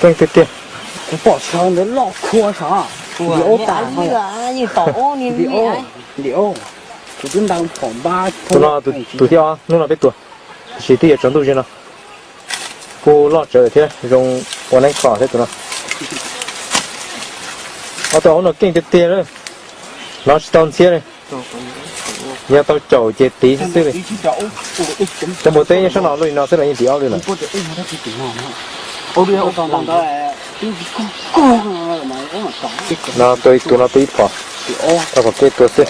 Keej tiag tiag. Kuv pom sawv ntawd loj khua sav. Ntim ob tas, ntim ob, ntim ob. Kuv twb nta phom npab. Tus no tus thib ob hnub no peb tua, tiam sis twb yuav tsaus ntuj ze no. Kuj loj tsawv lawm thiab, zoo ua neeb kho thiab tus no. Ob tug aub no keej tiag tiag lawm, hnov tsis tau ntxhiab li. Yog tau caum ces tiv xwb xwb li. Cov npua teb nyob sab no luaj li no xwb los yeej ntim ob li lawm. No tua ib, tus no tua ib phom, rau phom keb tua xwb.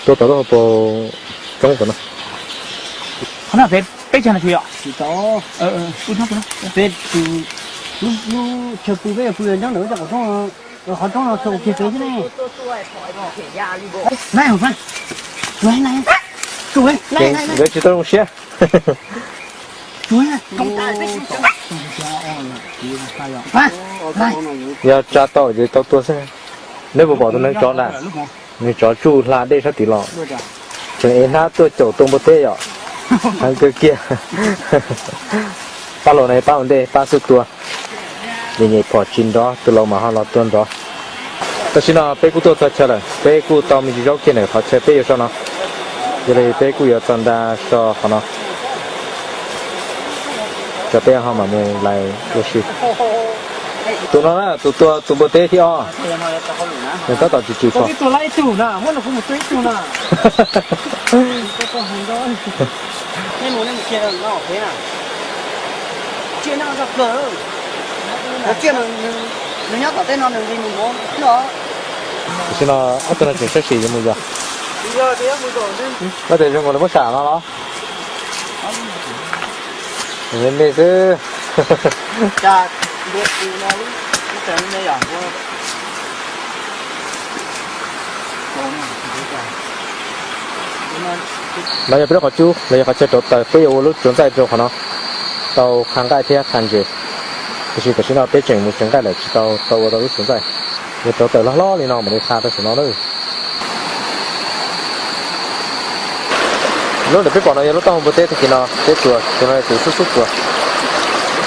Tua tau lub hauv paus roob tom no. Nkawd tsis tau zoo siab. Yog tsa tau ces tau tua xwb. Neb puas pom tus neeg tsov na? Neeg tsov tsuj hla dej sab tid los, tseem ev hnab tuaj caum tua npua teb yom. Heev kawg kiag. Pab los no pab ua ntej pab xub tua. Nyem nyem phom tsis nrov, tus laus mas ho los tua nrov. Tam sim no peb kuj tuaj txog chaw lawm, peb kuj tau me ntsis zaub kiag ntawm qhov chaw peb yuav so no. Yog li peb kuj yuav txog nra so qhov no, ces peb ho mam mus lais ua si. Tus no na, tus tua tus npua teb thib ob, nws tab tom tsis tsis pom. Tam sim no ob tug no tseem sab sim yuav mus yos. Koj tias zoo nkaus nws muab sam no los? Me me xwb. No yog peb lub qhov cub los yog qhov chaw rauv taws, peb yuav ua lub tsuav ntxaij rau qhov no tau qha nqaij thiab qha ntses. Tiam sis tam sim no peb tseem mus tsev nqaij lawm tsis tau tau ua tau lub tsuav ntxaij. Yuav rauv taws hlob hlob li no mam li qha rau saum no na. Lub ntawm peb pom no yog lub taub hau npua teb tag kis no peb tua, tus no tus xub xub tua,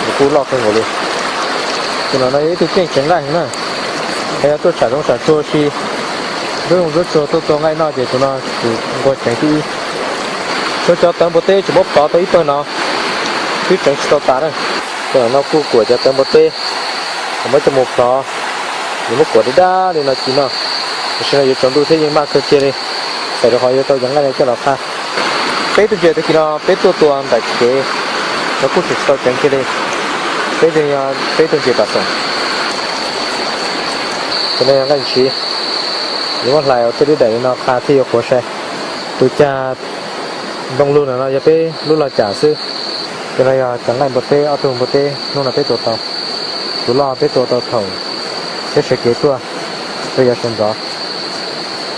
nws kuj loj kawg nkaus li. Tus no no yog ib tug keej tsev nqaij heev na, yog tuaj tsham zoov tsham tsuag si, ntxub zoov ntxub tsuag tuaj tua nqaij noj ces tus no tus nquag tseev thib ib. Tshuav cov tawv npua teb tseem muab plhov tau ib pawg no, twb tseev tsis tau tas na. Tus no kuj kuam cov tawv npua teb, muab coj mus plhov, yuav muab kuam dab dab li no ci noj. Tam sim no yuav tsaus ntuj thiab yeej maj kawg kiag li, txawm rau qhov yuav tau cov nqaij no coj los qha. Peb tus ntses tag kis no peb tuaj tua ntam kev, no kuj tseem tsis tau ceev kiag li. Peb yog peb tus ntses pam xeem, tus no yog nqaij ntshiv, yuav muab hlais ua tej lub daim li no qha thiaj yuav qhuav sai. Tus cag ntoo lug ntawm no yog peb lub log cam xwb. Tus no yog cov nqaij npua teb, ob tug npua teb hnub no peb tua tau. Tus loj peb tua tau thaum peb sawv kev tuaj rau yav sawv ntxov.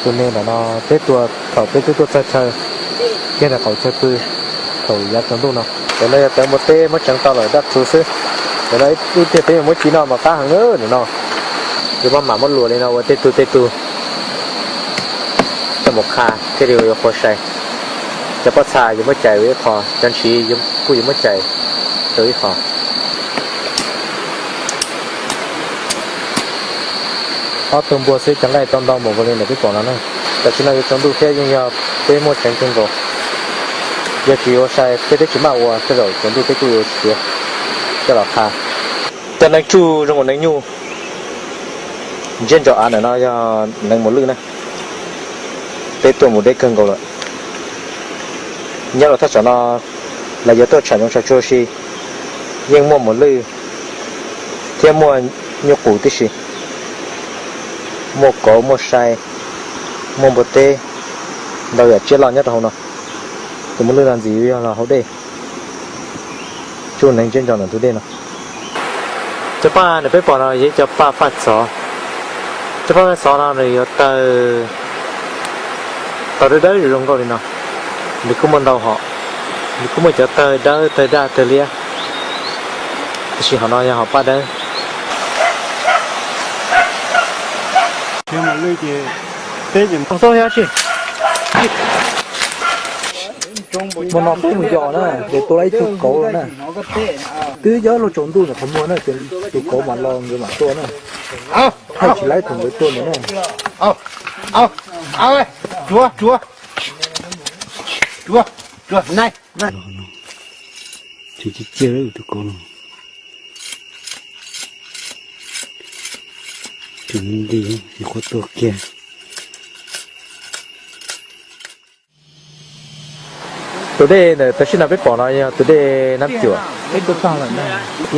Tus me ntawm no peb tua thaum peb twb tuaj txog chaw kiag ntawm qaum chaw pw thaum yav tsaus ntuj no. Tus no yog tawv npua teb muab tseev tau lawm dab txuv xwb. Tus no ib pliag peb yuav muab ci noj mas qab heev na tus no. Yuav maj mam muab luas li no ua tej tug tej tug coj mus qha thiaj li yuav qhuav sai. Cov pob txha yuav muab cais ua ib qho, cov ntshiv kuj yuav muab cais rau ib qho. Ob tug npua xwb cov nqaij tau ntau npaum nkaus li ntawm peb pom no na. Tam sim no yuav tsaus ntuj thiab yeej yog peb muaj tseev kawg nkaus. Yog tsis ua sai peb twb tsis maj ua, tej zaum tsaus ntuj peb kuj yuav tsis tiav coj los qha. Cov neeg tsuj zoo nkaus neeg nyuj ntsiab ntso av ntawm no yog neeg muas lwj na. Peb tuaj mus deb kawg nkaus lawm. Nyob rau thaj tsam no los yuav tuaj tsham zoov tsham tsuag si, yeej muaj muas lwj thiab muaj nyuj qus tib si, muaj kauv muaj sai, muaj npua teb, ntau yam tsiaj loj nyob rau hauv no. Tus muas lwj no ntxim yog los hauv dej, tsuj neeg ntsiab ntso ntawm tus dej no. Cov paj ntawm peb pom no yog ib co paj faj txov. Cov paj faj txov no nws yuav tawg tau dawb dawb zoo zoo nkauj li no. Nws kuj muaj ntau hom, nws kuj muaj cov tawg dawb tawg daj tawg liab, tiam sis hom no yog hom paj dawb. Tsis Hmo no peb mus yos na, ces tua lawm ib tug kauv na. Twb yog luag tsaus ntuj ntawm qhov muag na, ces tus kauv mam los nkawd mam tua na. Thaij tsis laib thaum nkawd tua ntawd na. Tsuav, tsuav, tsuav, tsuav, nai. Tsis ciaj tus kauv no. Tsis nti, tsis qhuav tuag kiag. Tus dej ntawm tam sim no peb pom no yog tus dej Nab Cuam. Ib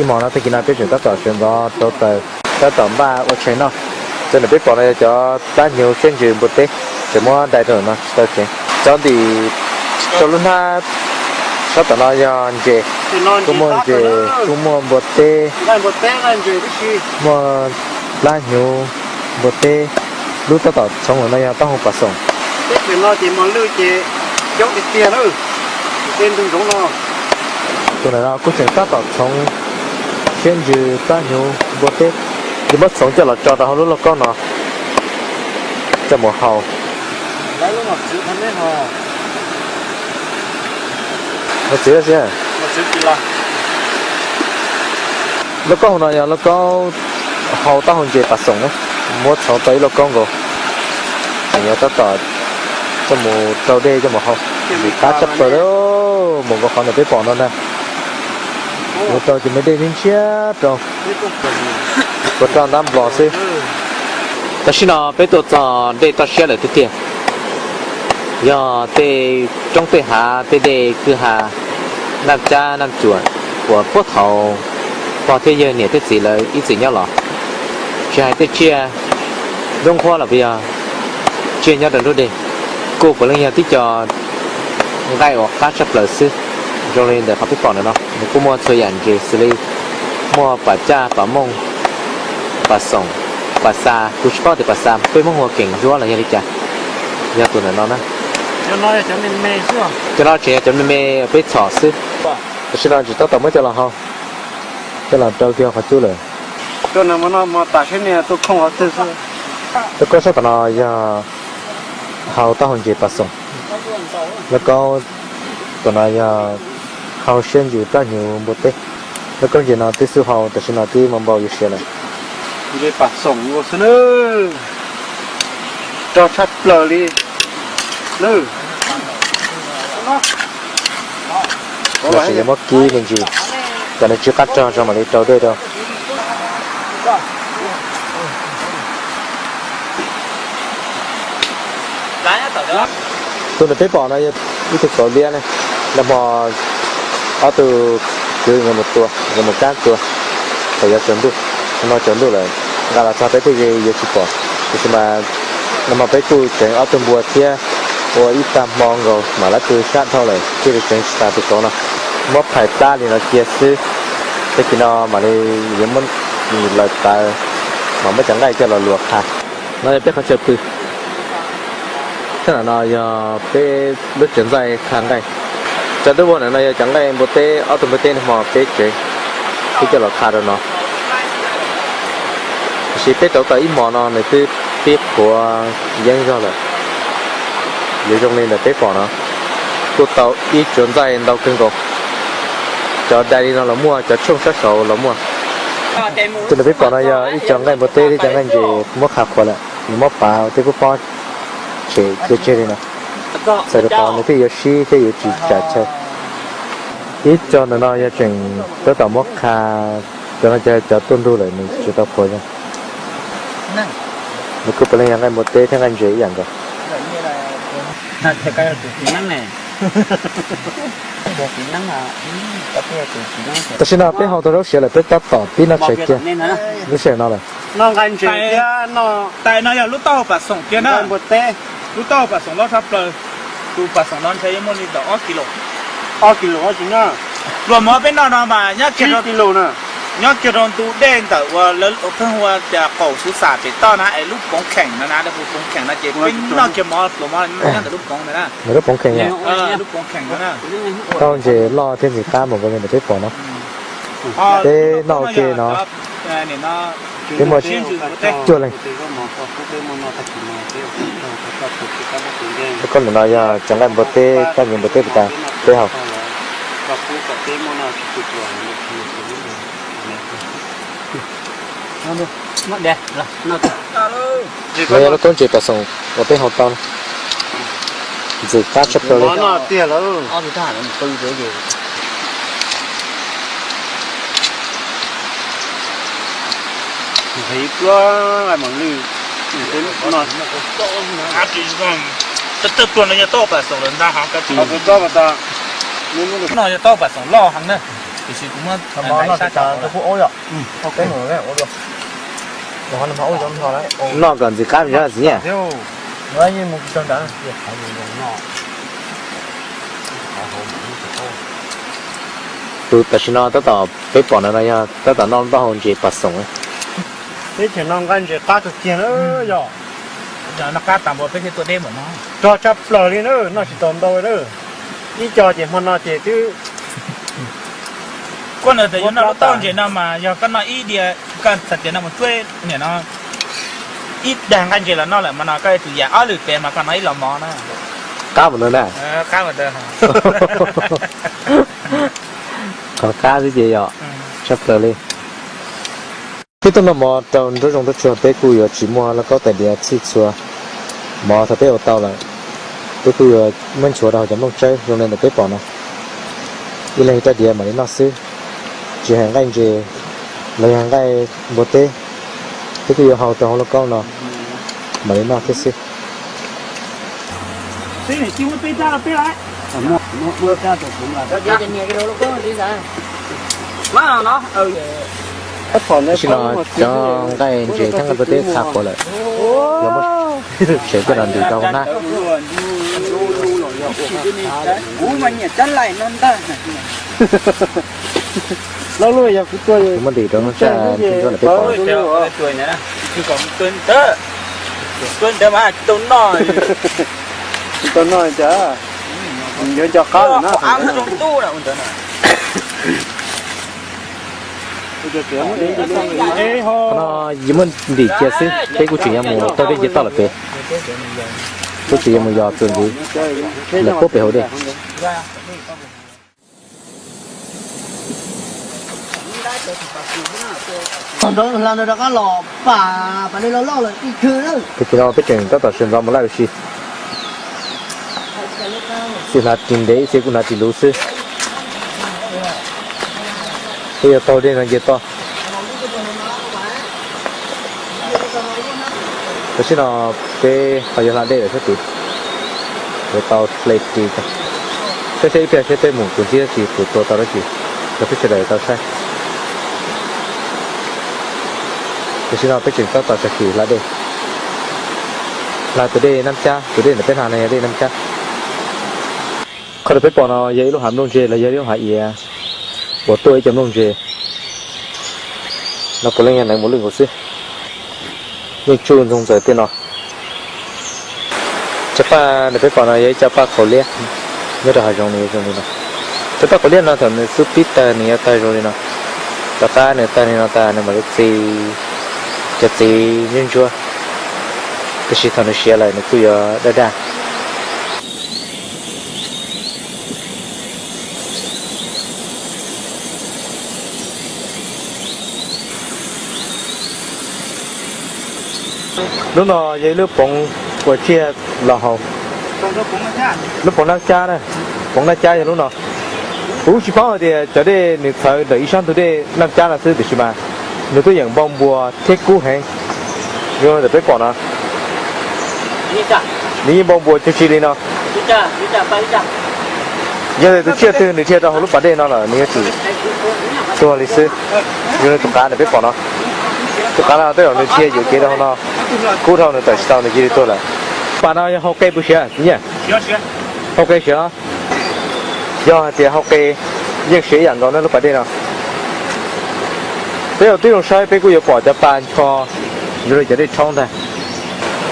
hmos no tag kis no peb tseem tab tom sawv ntxov rau taws, tab tom npaj ua tshais noj. Cov ntawm peb pom no yog cov plab hnyuv siab ntsws npua teb, tseem muab dai rau no tsis tau tsev. Cov ntim rau lub hnab sab tom no yog ntses, kuj muaj ntses, kuj muaj npua teb, muaj plab hnyuv, npua teb. Lub tab tom txhoov no yog taub hau pas xoom. Tus ntawm no kuj tseem tab tom txhoov siab ntsws, plab hnyuv, npua teb. Ces muab txhoov coj los tso rau hauv lub lauj kaub no coj mus hau. Lauj kaub hauv no yog lauj kaub hau taub hau ntses pas xoom na, muab txhoov tau ib lauj kaub nkaus. Tseem yuav tab tom coj mus rau dej coj mus hau, ntxim qab tshaj plaws li. Mus nkaus qhov ntawm peb pom no ntag, yuav rau ces me dej ntshiab ntshiab rau, ua roj ntab nplos xwb. Tam sim no peb tuaj txog dej toj siab lawm tiag tiag, yog tej roob tej hav, tej dej kwj ha, Naj Cab Naj Cuam uas puag thaum pog thiab yawg niam thiab txiv lawv ib txwm nyob los. Tsis hais tej tsiaj zoo nqhuab los puas yog tsiaj nyob rau nruab dej, kuj puav leej yog tib co nqaij uas qab tshaj plaws xwb. Zoo li ntawm qhov peb pom ntawm no, nws kuj muaj txhua yam ntses xws li muaj pas caj, pas mooj, pas xoom, pas xa, kuv tsis paub tias pas xa peb Hmoob hu ua keem zuab los yog li cas. Yog tus ntawm no na. Cov no tseem yog cov me me peb txhom xwb. Tam sim no tseem tab tom muab coj los hau, coj los rau kiag qhov cub lawm. Lauj kaub sab tom no yog hau taub hau ntses pas xoom. Lauj kaub tom no yog hau siab ntsws plab hnyuv npua teb. Lauj kaub ntses no twb xub hau, tam sim no twb npau npau yuav siav lawm. Pas xoom xwb na, rog tshaj plaws li. Los sis yuav muab kib me ntsis kom nws tsw qab rog tso mam li rau dej rau. Tus ntawm peb pom no yog ib tug kauv liab ne. Nag hmo ob tug kwv nkawd mus tua, nkawd mus kab tua thaum yuav tsaus ntuj. Nag hmo tsaus ntuj lawm, nqa los txog peb twb yuav tsis pom, tiam sis mas nag hmo peb kuj tseev ob tug npua thiab ua ib tag hmo nkaus mam lab tw sab dhau lawm thiaj li tseev tsis tas tus kauv no. Muab phais plab li no cia xwb, tag kis no mam li yuav muab lawv tawv mas muab cov nqaij coj los luas qha. No yog peb qhov chaw pw. Sab nram no yog peb lub tsev ntxaij qha nqaij. Cov ntuj vog ntawm no yog cov nqaij npua teb, ob tug npua teb nag hmo peb tsev, peb coj los qha rau no. Tiam sis peb rauv taws ib hmos no nws twb pib qhuav yeeb zog lawm. Yuav zoo li ntawm peb pom no, kuj tau ib tsuas ntxaij ntau kawg nkaus. Cov dai li no los muaj, cov tshooj sab saud los muaj. Tus ntawm peb pom no yog ib co nqaij npua teb thiab cov nqaij ntses muab qha qhuav lawm, nws muab pav tej kub pob tshem cia tseg li no. Txhawm rau qhov nws thiaj yuav sib thiab yuav tsis tsam chaw. Ib co ntawm no yog tseem tab tom muab qha, cov no cov tuaj ntug lawm nws tsis tau qhuav zoo. Nws kuj puav leej yog nqaij npua teb thiab nqaij ntses ib yam nkaus. Tam sim no peb hau tau zaub siav lawm, peb tab tom pib noj tshais kiag lub sij hawm no lawm. Tais no yog lub taub hau pas xoom kiag na. Lub taub hau pas xoom loj tshaj plaws. Tus pas xoom no ntshe yuav muaj li ntawm ob kis lus. Luag mov peb noj no mas nyob kiag rau ntu dej ntawm uas lawv pheej hu ua tias qaum xuv xam pem toj na es lub poov kheem no na, lawv hu poov kheem no ces peb noj kiag mov, pluas mov nyob ntawm lub poov ntawd na. Lub poov kheem, lub poov kheem no na. Taub ntses loj thiab ntxim qab mus nkaus li ntawm peb pom no. Peb noj ua ke no, peb muaj cuaj leeg. Koj nim no yog cov nqaij npua teb, kab nws npua teb puas tas? Peb hau. No yog lub koob ntses pas xoom uas peb hau tau. Ntxim qab tshaj plaws li. Tawg pluag no yog tau pas xoom lawm ntag. No yog tau pas xoom loj heev na, tiam sis kuv muab sab tso. Noj kom ntxim qab zog txiv niam. Tus tam sim no tab tom peb pom no no yog tab tom noj taub hau ntses pas xoom. Peb tseem noj nqaij ntses qab kawg kiag na yog. Rog tshaj plaws li na, noj tsis tau ntau na. Ib co ces hmo no ces twb. Koj nov tias yuav noj lub taub hau ntses no mas yog koj noj ib diav, koj txhais tias noj mus tsuab niam no ib dag nqaij ntses los noj lawm mas no koj yuav tsum yam ob lwm pem mas koj noj ib los mov na. Qab mus ntawd na. Qab mus ntawd. Qhov qab xwb ces yog tshaj plaws li. Peb tuaj noj mov rau nruab zoo tuaj tsuag peb kuj yuav tsis muaj lauj kaub tais diav txhij txhua. Mov thaum peb ua tau lawm, peb kuj yuav muab nchuav rau hauv cov nplooj tsawb zoo li ntawm peb pom no. Ib leeg rab diav mam li noj xwb, tsis hais nqaij ntses los yog nqaij npua teb, peb kuj yuav hau rau hauv lauj kaub no mam li noj thiab xwb. Tam sim no cov nqaij ntses thiab nqaij npua teb txha qhuav lawm, yuav muab tsev coj los ntim rau hauv hnab. Kuv muab ntim rau lub sab nruab no peb pom. Qhov no yus muab ntim cia xwb, peb kuj tseem yuav mus taug dej nce toj lawm pem. Peb tseem yuav mus yos txuas ntxiv lawm puag pem hauv dej. Tam sim no peb tseem tab tom sawv ntxov mus lawm ua si. Xwb hnav ris ntev ib txhia kuj hnav ris luv xwb. Peb yuav taug dej no nce toj. Tam sim no peb ho yuav hla dej lawm sab tid. Yuav tau hle ris, saib saib ib pliag saib peb mus puas ntsib dab tsi, puas tua tau dab tsi rau peb sawv daws tau saib. Tam sim no peb tseem tab tom sawv kev hla dej. Hla tus dej Nab Cab, tus dej ntawm peb hla no yog dej Nab Cab. Qhov uas peb pom no yog ib lub hav nplooj ntse los yog ib lub hav iav uas tuaj ib co nplooj ntse. No puav leej yog neev mus lwj nkaus xwb. Yeej tsuj ntxoog ntxaws tej no. Cov paj ntawm peb pom no yog ib co paj qhaus liab nyob rau hav zoov nws zoo li no. Cov paj qhaus liab no thaum nws xub pib tawg nws yuav tawg zoo li no. Tom qab nws tawg li no tas nws mam li txi cov txiv ntsuab ntsuab, tiam sis thaum nws siav lawm nws kuj yuav daj daj. Lub no yog ib lub poov uas tsiaj los haus. Lub poov Nab Cab na, poov Nab Cab yog lub no. Kuv tsis paub hais tias cov dej nws txhawv ntawm ib sab ntug dej Nab Cab no xwb tiam sis mas nws tuaj yeem npau npua thiab kub heev. Zoo ntawm peb pom no, nws yeej npau npua cuag tsi li no. Yog tias tus tsiaj twg nws dhia rau hauv lub pas dej no lawm nws yuav tsum tuag li xwb. Zoo li tus qav ntawm peb pom no, tus qav no tej zaum nws dhia yuam kev rau hauv no, kub dhau nws tawm tsis tau nws cia li tuag lawm. Pas no yog hau qe puas siav txiv Nyiaj? Hau qe siav. Yog hais tias hau qe yeej siav ib yam nkaus na lub pas dej no. Peb ua tib zoo saib peb kuj yuav pom cov pa ncho zoo li cov dej tshoob ntag.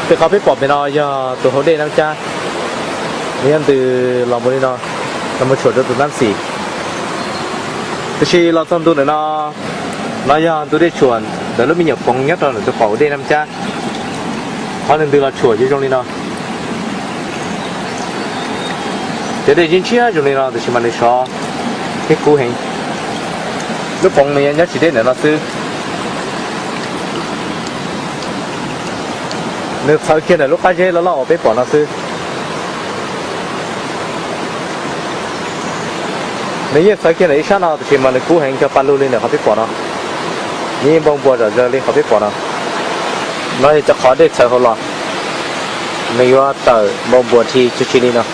Tej qhov peb pom pem no yog tus hauv dej Nab Cab, nws yuav ntws los mus li no, los mus tshuam rau tus Nab Xis. Tiam sis los txog ntu ntawm no, no yog ntu dej tshuam ntawm lub me nyuam poov nyob rau ntawm tus qaum dej Nab Cab. Qhov nws ntws los tshuam yuav zoo li no. Cov dej ntshiab ntshiab zoo li no tiam sis mas nws sov thiab kub heev. Lub poov nws yog nyob tsis deb ntawm no xwb. Nws txhawv kiag ntawm lub qab zeb loj loj uas peb pom no xwb. Nws yeej txhawv kiag ntawm ib sab no tiam sis mas nws kub heev cog pa lug li ntawm qhov peb pom no. Nws yeej npau npuas zom zaws li qhov peb pom no. No yog cov qhov dej txhawv hauv los, nws yuav tawm npau npuas dhi tsis tsi li no.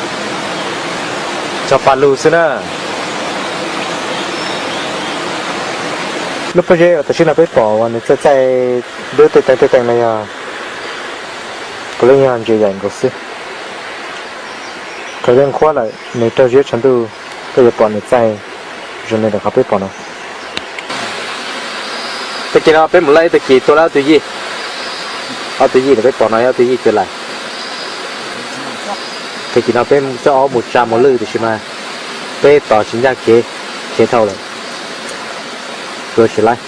Cog pa lug xwb na. Lub pob zeb uas tam sim no peb pom uas nws txaij txaij dub tej teev tej teev no yog puav leej yog ntses yaim nkaus xwb. Thaum dej nqhuab lawm nws raug ziab tshav ntuj, koj yuav pom nws txaij zoo li ntawm qhov peb pom no. Tag kis no peb mus laij ib tag kis tua laij ob tug yij. Ob tug yij ntawm peb pom no yog ob tug yij cuav lais. Tag kis no peb coj ob mus tsa mus lwj tiam sis mas peb tos tsis ncaj kev, khiav dhau lawm, tua tsis laij.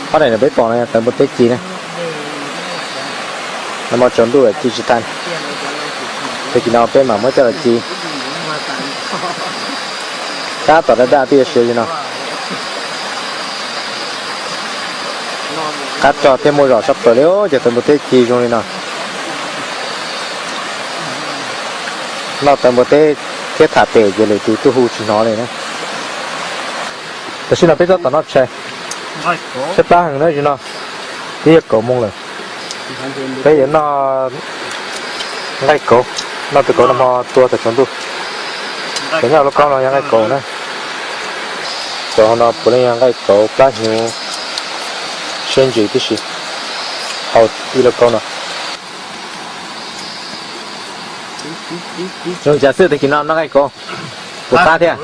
Qhov daim no peb pom no yog tawv npua teb ci na. Nag hmo tsaus ntuj ci tsis tag. Tag kis no peb mam muab coj los ci. Tab tom daj daj twb yuav siav li no. Qab rog thiab muaj zom sab plaws li, cov tawv npua teb ci zoo li no. Noj tawv npua teb thiab tham pem ces lwm tus tuaj hu tsis hnov li na. Tam sim no peb tab tom noj tshais, tshaib plab heev na, zaum no twb yog kaum moos lawm. Peb yuav noj nqaij kauv, noj tus kauv nag hmo tua thaum tsaus ntuj. Cov nyob lub kaub no yog nqaij kauv na. Cov hauv no puav leej yog nqaij kauv plab hnyuv siab ntsws tib si, hau ib lub kaub no. Zoo li cas xwb tag kis no noj nqaij kauv puas qab thiab?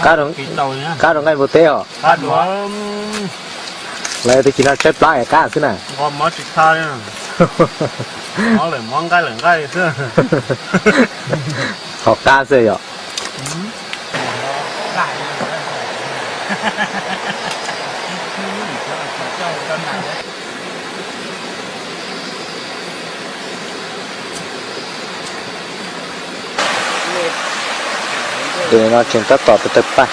Qab rau nqaij npua teb os. Lawv tag kis no tshaib plab es qab xwb na. Qhov qab xwb yom. Tus no tseem tab tom tawg tawg paj.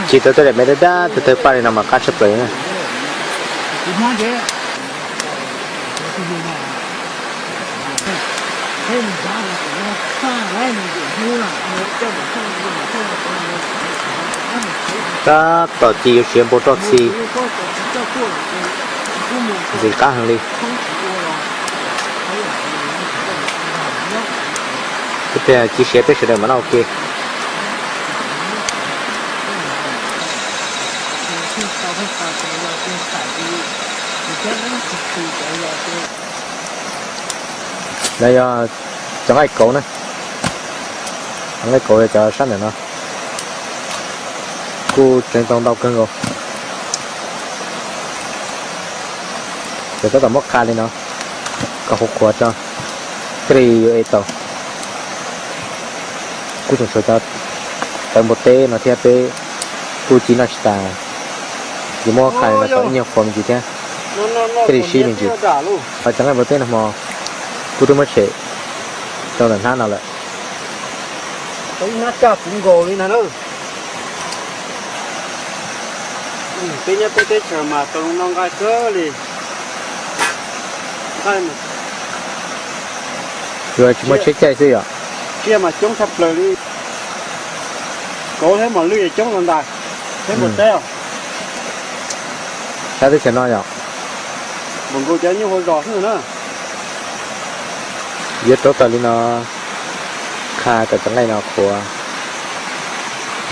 Ci tau tej daim me dab dab tawg tawg paj li no mas qab tshaj plaws na. Tab tom ci yuav siav npau roj txhi, ntxim qab heev li. Ib pliag ci siav peb sawv daws mam noj ua ke. No yog cov nqaij kauv na, cov nqaij kauv cov sab ntawm no kuj tseev tau ntau kawg nkaus. Ces tab tom muab qha li no kom qhuav qhuav tso thiaj li yuav ev tau. Kuj tseem tshuav cov tawv npua teb no thiab, peb kuj ci noj tsis tas, yuav muab qha li no kom ib nyuag qhuav me ntsis thiab thiaj li sib me ntsis. Ho cov nqaij npua teb no hmo kuj twb muab tshem rau ntawm hnab no lawm. Peb nyob peb teb chaws mas tau zoo noj nqaij kawg li. Yuav tsis muaj tsheb caij xwb yom. Tsiaj mas coob tshaj plaws li. Kauv thiab mos lwj coob los ntais thiab npua teb. Sab teb chaws no yom. Npaum nkaus cov nyuj hauv zos xwb na. Yuav rauv taws li no, qha kom cov nqaij no qhuav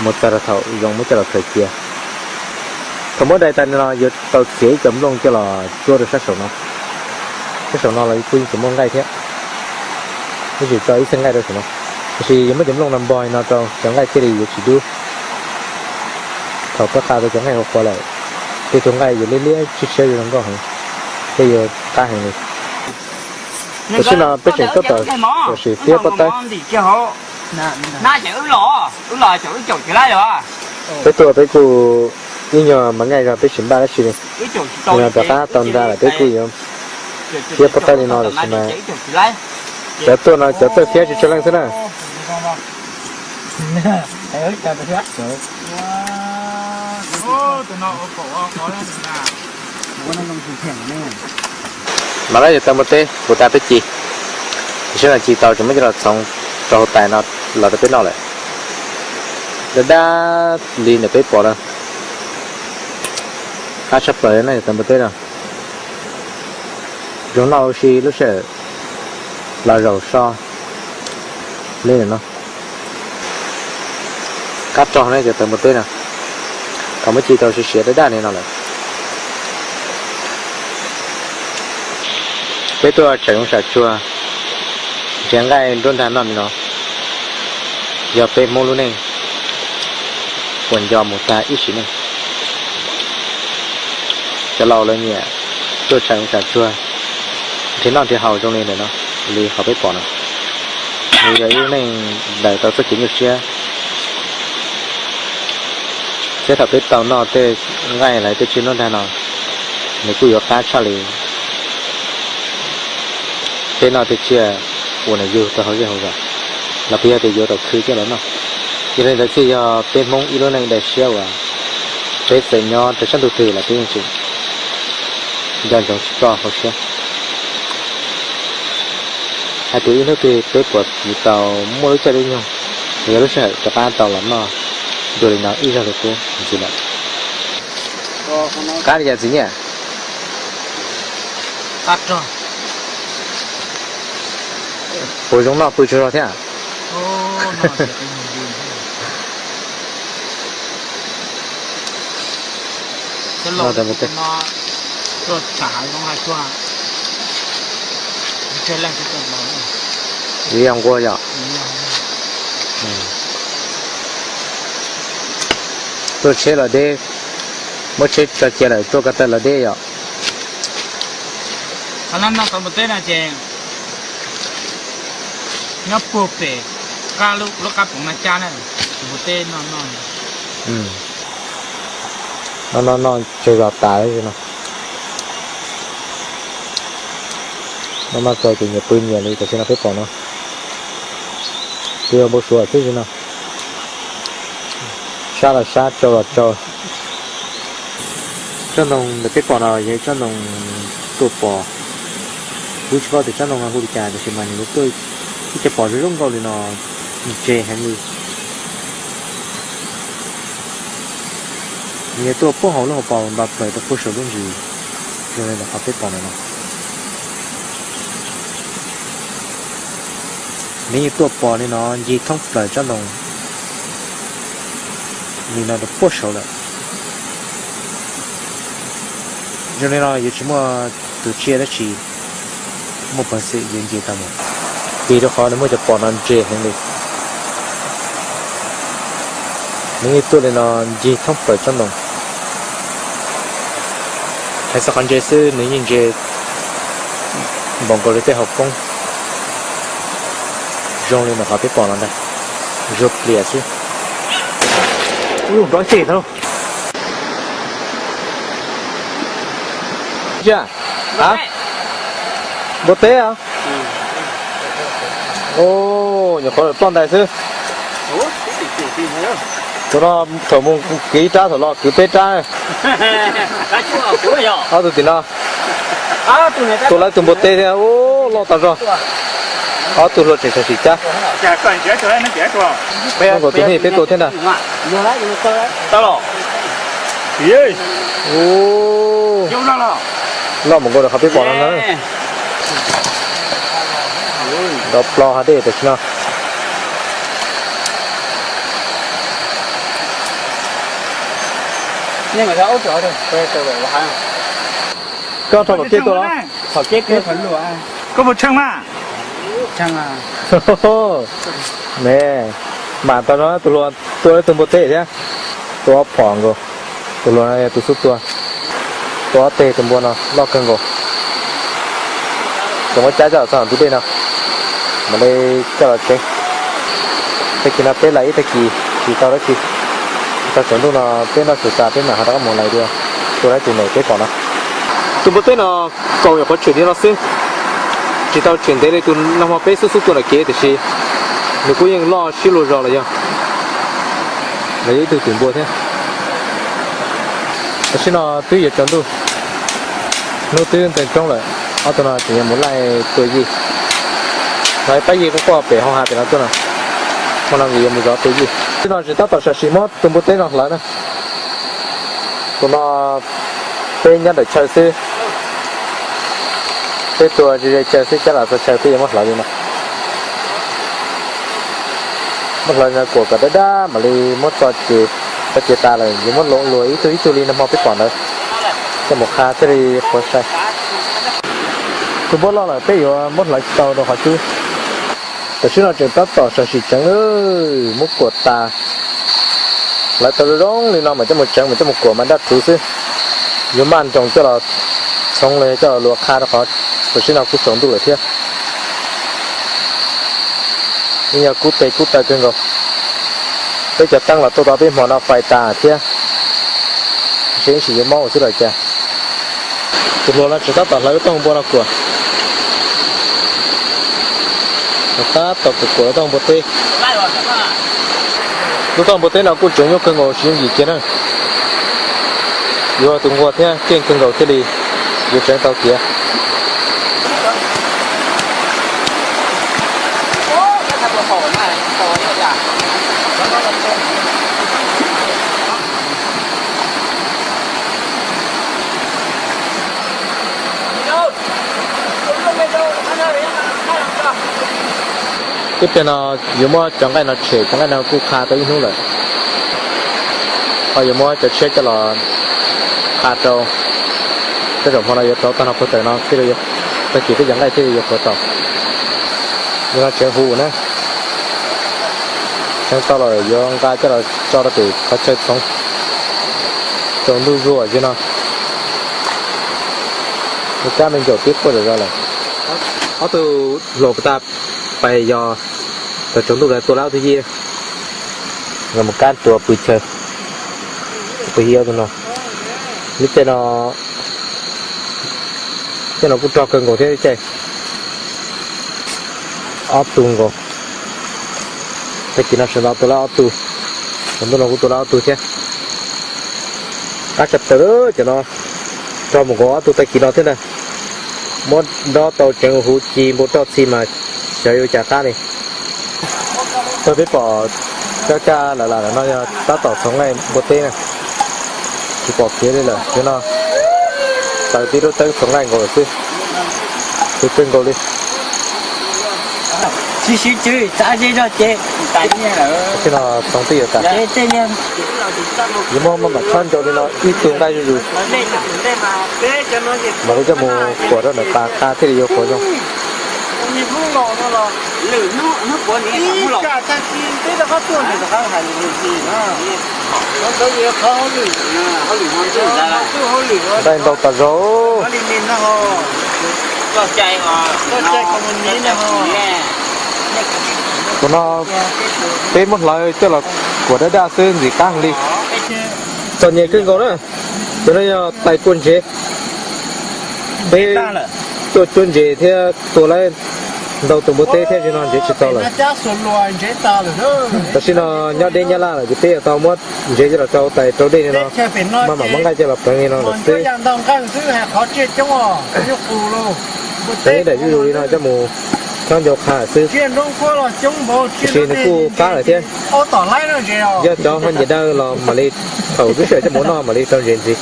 mus txog rau thaum zoo muab coj los khaws cia. Thaum muab dai tas no yuav tau txiav ib co nplooj coj los tsuab rau sab saum no. Sab saum no los kuj yeej tseem muaj nqaij thiab, yeej tseem tso ib txhiab nqaij rau saum no. Tiam sis yog muab cov nplooj no npog no rau cov nqaij thiaj li yuav tsis dub. Thaum koj qha tau cov nqaij qhuav qhuav lawm, tej tug nqaij yuav liab liab tshiab tshiab zoo nkauj heev, thiab yuav qab heev li. Tam sim no peb tseem tab tom sim fiab pob tawb. Peb tuaj peb kuj Ib nyuag mas nqaij zog peb tsis npaj dab tsi li. Rov qab tau nra lawm peb kuj yuav thiab pob tawb li no lawm sis mas cov tuaj no cov tuaj thiab tsis tsawg leej xwb na. Mas lawv yog taws npua teb puas tas peb ci, tam sim no ci tau tseem muab coj los txhoov rau hauv tais no los rau peb noj lawm. Dab dab li ntawm peb pom na, qab tshaj plaws na yog taws npua teb no. Zoo noj ua si lub sij hawm los zaum so li no. Qab rog ne cov taws npua teb no, thaum muab ci tau siav siav daj daj li no lawm. Peb tuaj tseem zoo sam tsuag nrhiav nqaij nruab nrag noj li no, yog peb Hmoob lub neej uas nco mus tag ib sim neej. Cov laus lawv nyiam tuaj tseem zoo sam tsuag nrhiav noj nrhiav haus zoo li ntawm no, li qhov peb pom no. Nws yog ib lub neej daws tau txoj kev nyuaj siab, thiab thaum peb tau noj tej nqaij los tej tsiaj nruab nrag no, nws kuj yuav qab tshaj li peb noj tej tsiaj uas nws yug rau hauv zej hauv zos, los peb yog tias yuav tau khwv coj los noj. Yog li ntawd thiaj yog peb Hmoob ib lub neej daim siab uas peb txawm nyob rau sab ntuj twg los peb yeej tseem nco ntsoov tsis txoj hauj siab hais tias ib hnub twg peb puas yuav tau muaj lub caij lub nyoog, yog lub sij hawm rov qab tau los noj dua li no ib zaug li qub ntxiv lawm. Qab li cas txiv Nyiaj? Puas zoo noj pw tsaug zog thiab? Ib yam nqua yom. Tuaj tsheb los deb, muab tsheb tso cia lawm tuaj ko taw los deb yom. Qhov no noj tau npua teb no ces nyob puag pem lub qab poov no cab na, npua teb noj noj. Noj noj noj tsaug zog tas li no. Noj noj txog ces nyias pw nyias li tam sim no peb pom no. Peb ua npau suav xwb li no. Sab los sab, tsau los tsau. Tsob ntoo ntawm peb pom no yog tsob ntoo tuaj pos. Kuv tsis paub tias tsob ntoo no hu li cas tiam sis mas nws yuav tuaj ib co pos zoo zoo nkauj li no ntse heev li. Nws yuav tuaj puag hauv lub hauv paus nto plaws rau puag saum lub ntsis zoo li ntawm qhov peb pom ntawm no. Nws yeej tuaj pos li no ncig thoob plaws tsob ntoo li no rau puag saud lawm. Zoo li no yuav tsis muaj tus tsiaj dab tsi muaj peev xwm yuav nce tau mus, vim rau qhov nws muaj cov pos no ntse heev li. Nws yeej tuaj li no ncig thoob plaws tsob ntoo. Hais txog qhov ntse xwb nws yeej ntse npaum nkaus li tej hauv poob. Zoo li ntawm qhov peb pom no ntag, zuag plias xwb. Nplob ceg tau. Npua teb os. Nyuam qhuav ploj ntais xwb. Thaum no thaum mus kwv ib rab, thaum los kwv peb rab. Ob tug tim no, tua lawv tus npua teb thiab, loj tas zog. Ob tug hluas tseem sawv tsees cab. Zoo nkaus tus nej peb tua thiab ntag. Loj mus nkaus rau qhov peb pom no na. Nrov plo hav dej tam sim no. Koj rau tom kev tuaj los? Koj puas tsheej mas? Ne, mam tau no tus hluas tua ib tug npua teb thiab. Tua ob phom nkaus. Tus hluas no yog tus xub tua. Tua ob teg tus npua no loj kawg nkaus. Tseem muab cab coj los txog ntug dej no, mam li coj los tsev. Tag kis no peb laim ib tag kis tsis tau dab tsi. Tag tsaus ntuj no peb noj tsuag tas peb mam ho rov qab mus lais dua, tua lawm tus ntawm peb pom no. Tus npua teb no kaum yam qhuav tshem li no xwb, tsis tau tshem ntev li tus nag hmo peb xub xub tua nram kev tiam sis nws kuj yeej loj siab luag zog los yog. Los yog ib tug twm npua thiab. Tam sim no twb yuav tsaus ntuj, hnub twb ntees roob lawm, ob tug no tseem yuav mus laij tua yij. Lawv pab yij quaj quaj pem hoo ha pem no tuaj no, hmo no nkawd yuav mus zov tua yij. Tam sim no tseem tab tom sam sim muab tus npua teb no hlawv na. Tus no peb nyob ntawm chaw xwb, peb tua ze ze chaw xwb, cab los txog chaw peb yuav muab hlawv li no. Muab hlawv li no kuam kom dawb dawb mam li muab tso ces, tso ces tas lawm yuav muab luam luas ib tug ib tug li nag hmo peb pom ntawd coj mus qha thiaj li qhuav sai. Tus npua loj lawm peb yuav muab hlawv tsis tau rau qhov cub. Tam sim no tseem tab tom sam sim tseev, muab kuam tas, hlawv tau zoo zoo li no mam coj mus tseev mam coj mus kuam mas daj rhuv xwb. Yuav maj nroos coj los txhoov los yog coj los luas qha rau qhov tam sim no kuj tsaus ntuj lawm thiab. Yeej yog kub tes kub taw kawg nkaus. Peb cov teeb los tuaj tau peb hmo no fais tas thiab, seb ib sim yuav mob ua xwb los cas. Tus hluas no tseem tab tom hlawv lub tooj npua no kuam. Tab tom kuam kuam lub tooj npua teb. Lub tooj npua teb no kuj tseem nyuaj kawg nkaus tsis yooj yim kiag na. Yuav tus nquag thiab keej kawg nkaus thiaj li yuav tseev tau tiav. Ib pliag no yuav muab cov nqaij no tshem, cov nqaij no kuj qha tau ib hnub lawm. Ho yuav muab cov tshiab coj los qha rau, tej zaum hmo no yuav rauv tag no puag tawm no thiaj li, tag kis peb cov nqaij thiaj li yuav qhuav tau. Yog no tseev huv na, tseev tau lawm yuav nqa coj los tso rau pem qhov chaw txhoov. Tsaus ntuj zuag zig no, kab me ntsaum twb quaj zom zaws lawm. Ob tug hluas puag ta pais yos, thaum tsaus ntuj lawv tua lawv ob tug yij, nkawd mus kab tua pw chaw, pw yij ob tug no. Lub caij no, caij no kuj rog kawg nkaus thiab lub caij. Ob tug nkaus, tag kis no sawv ntxov tua lawm ob tug, tsaus ntuj no kuj tua lawm ob tug thiab. Qab tshaj plaws lawm cov no, rog mus nkaus ob tug tag kis no thiab ntag. Muab dob tau tseev huv ci npau roj txhi mas xyov yuav cas qab li. Thaum peb pom cab cab lam lam no yog tab tom txhoov nqaij npua teb na, tsis pom kev li lawm, cov no taws tib lub teeb txhoov nqaij nkaus lawm xwb, txwv kawg nkaus li. Sib sib tswv txav zej zog ces, tam sim no txhoov twb yuav tas, yuav muab maj mam tshab ncau li no ib tug nqaij zuj zus, mam li coj mus kuam rau ntawm pas qha thiaj li yuav qhuav zoo. Nqaij ntau tas zog. Tus no peb muab hlawv coj los kuam dab daj xwb ntxim qab heev li. Txom nyem kawg nkaus na. Cov no yog tais kua ntsev. Peb tuaj cuab ntses thiab tua lawm ntau tus npua teb thiab, zaum no ntsev tsis tau lawm. Tam sim no nyob deb nyab laj lawm ces peb yuav tau muab ntsev coj los rau tais rau dej li no, maj mam muab nqaij coj los pleev li no lawm xwb. Pleev ib daim zuj zus li no coj mus tshab ncau qha xwb. Tiam sis nws kuj qab lawm thiab. Yog cov ho nyiam daw los mam li thaum twb sawv coj mus noj mam li rau ntsev ntxiv.